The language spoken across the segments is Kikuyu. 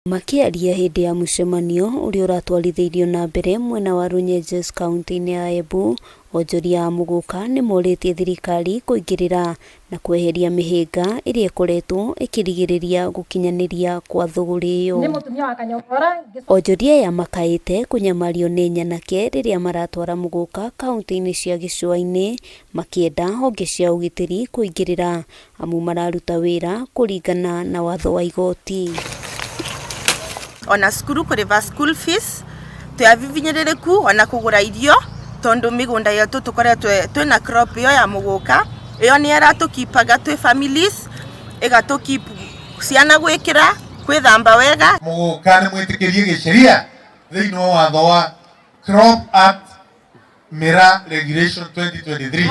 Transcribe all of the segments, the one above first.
Makĩaria hĩndĩ ya mũcemanio ũrĩa ũratwarithĩirio na mbere mwena wa Runyenjes kauntĩ-inĩ ya Embu, onjoria a Mũgũka nĩ morĩtie thirikari kũingĩrĩra na kweheria mĩhĩnga ĩrĩa ĩkoretwo ĩkĩrigĩrĩria gũkinyanĩria kwa thũgũrĩ ĩyo. Nĩ mũtumia wa Kanyongora. Onjoria aya makaĩte kũnyamario nĩ nyanake rĩrĩa maratwara Mũgũka kauntĩ-inĩ cia gĩcũa-inĩ makĩenda honge cia ũgitĩri kũingĩrĩra amu mararuta wĩra kũringana na watho wa igoti. Ona cukuru kũrĩba school fees twĩ avivinyĩrĩrĩku ona kũgũra irio tondũ mĩgũnda yetu tũkoretwo twĩna crop ĩyo ya mũgũka ĩyo nĩ ĩratũkipaga twĩ families, ĩgatũkeep ciana gwĩkĩra kwĩthamba wega. Mũgũka nĩ mwĩtĩkĩrie gĩsheria thĩinĩ wa watho wa Crop Act Miraa Regulation 2023.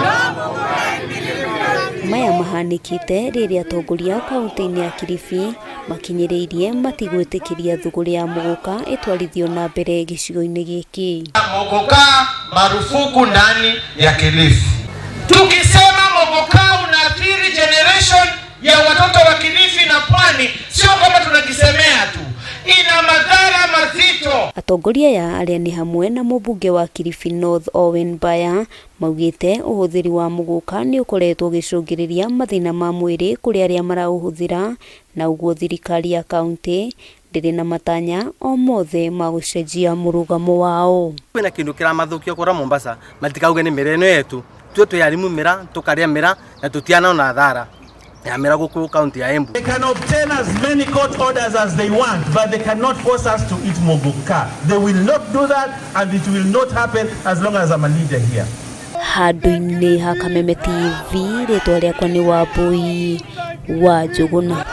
Maya mahanĩkĩte rĩrĩa atongoria kaunti-inĩ ya Kilifi makinyĩrĩirie matigwĩtĩkĩria thũgũrĩ ya mũgũka ĩtwarithio na mbere gĩcigo-inĩ gĩkĩ. Mogoka marufuku ndani ya Kilifi. Tukisema mogoka unaathiri generation ya watoto wa Kilifi na Pwani, sio kwamba tunakisemea tu, ina madhara mazito. Atongoria aya arĩa nĩ hamwe na mũmbunge wa Kilifi North Owen Baya maugĩte ũhũthĩri wa mũgũka nĩ ũkoretwo ũgĩcũngĩrĩria mathĩna ma mwĩrĩ kũrĩ arĩa maraũhũthĩra na ũguo thirikari ya kaunti ndĩrĩ na matanya o mothe ma gũcenjia mũrũgamo wao. Kwĩna kĩndũ kĩramathũkia kũrĩa Mombasa matikauge nĩ mĩraa ĩno yetu tuo twĩ arimu mĩraa tũkarĩa mĩraa na tũtianona thara ya mĩraa gũkũ kaunti ya Embu. They can obtain as many court orders as they want, but they cannot force us to eat mogoka. They will not do that, and it will not happen as long as I'm a leader here. Handũ-inĩ ha Kameme TV, rĩtwa rĩakwa nĩ Wambui wa Njũgũna.